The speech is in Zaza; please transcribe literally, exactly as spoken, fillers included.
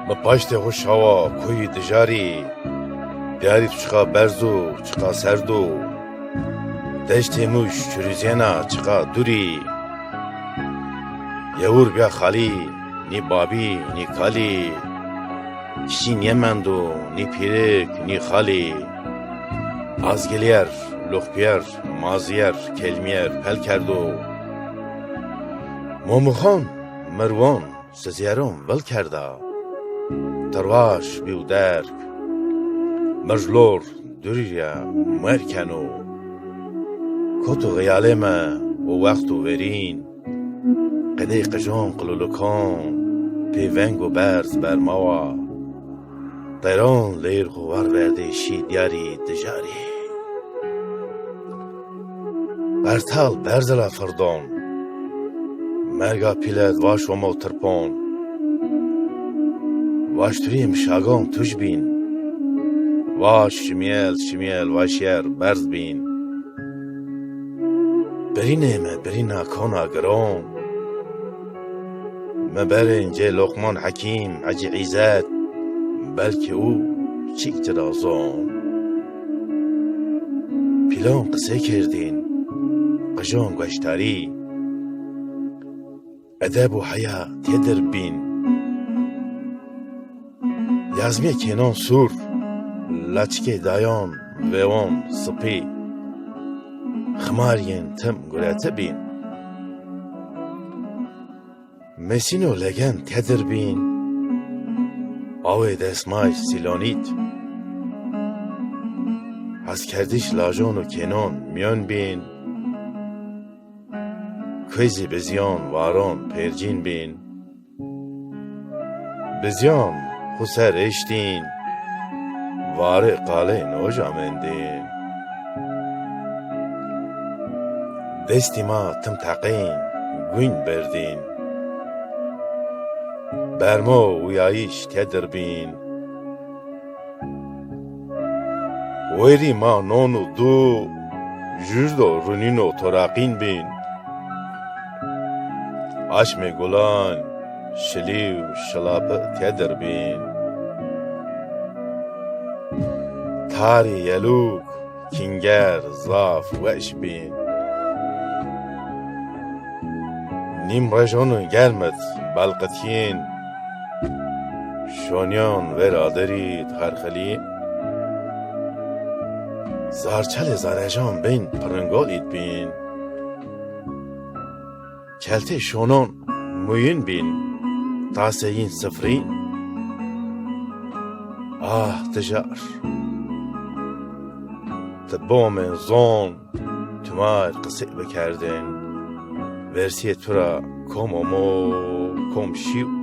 Mi paştê xo şawa koyî dijarî, diyarî tu çiqa berz o, çiqa serd o. Deştê Mûş çirûzîyena çiqa dûrî. Yewir bîya xalî, nî babî, nî kalî. Kişî nêmendo, nî pîrik, nî xalî. Azgilîyer, Luxpîyer, Mazîyer, Kelmîyer pel kerdo. Momixan, Mirwan, Sizîyeron vil kerda. Tirwaş bîyo derg. Mirjlor dûrî ra muer keno. Kot û xeyalê mi o wexto verîn. Qedê qijon qilûlikan pê veng û berz bermawa. Teyran leyr xo war verdê şî diyarî dijarî. Bertal berz ra firdon. Merga pîlet vaş omo tirpon. Vaşturî mişagon tuj bîn. Vaş şimîyel şimîyel vaşîyer berz bîn. Birînê mi birîna kona giron. Mi berên cê Loqman Hekîm, Hecî Îzet, belkî û çîk ci ra zon. Pîlon qisey kerdîn, qijon gueştarî. Edeb û heya têdir bîn. Yazmîyê kênon sûr, laçikê dayon vewon sipî. Ximarîyên tim gureti bîn. Mesîno legen tedir bîn. Awê desmaj sîlonît. Heskerdiş lajon û kênon mîyon bîn. Kuezî bizîyon varon pêrcîn bîn. Bizîyon xwu ser eştîn, varê qalê noja mendîn. Destî ma tim teqîn, guyn berdîn. Bermo uyayîş tedir bîn. Werî ma non û du, jûr do runîno toraqîn bîn. Aşmê gulan şilî û şilapi tedir bîn. Tarî yelûk kînger zaf weş bîn. Nîm rejon û germit belqitîn. Şonîyon ver adirî xerxilî. Zarçelê zarejon bên piringolîd bîn. Keltê şonon muyin bîn, taseyîn sifrîn. Ah, dijar! Ti bomên zon, tumar qisê bikerdên. Versîyê tu ra kom omo, kom şî û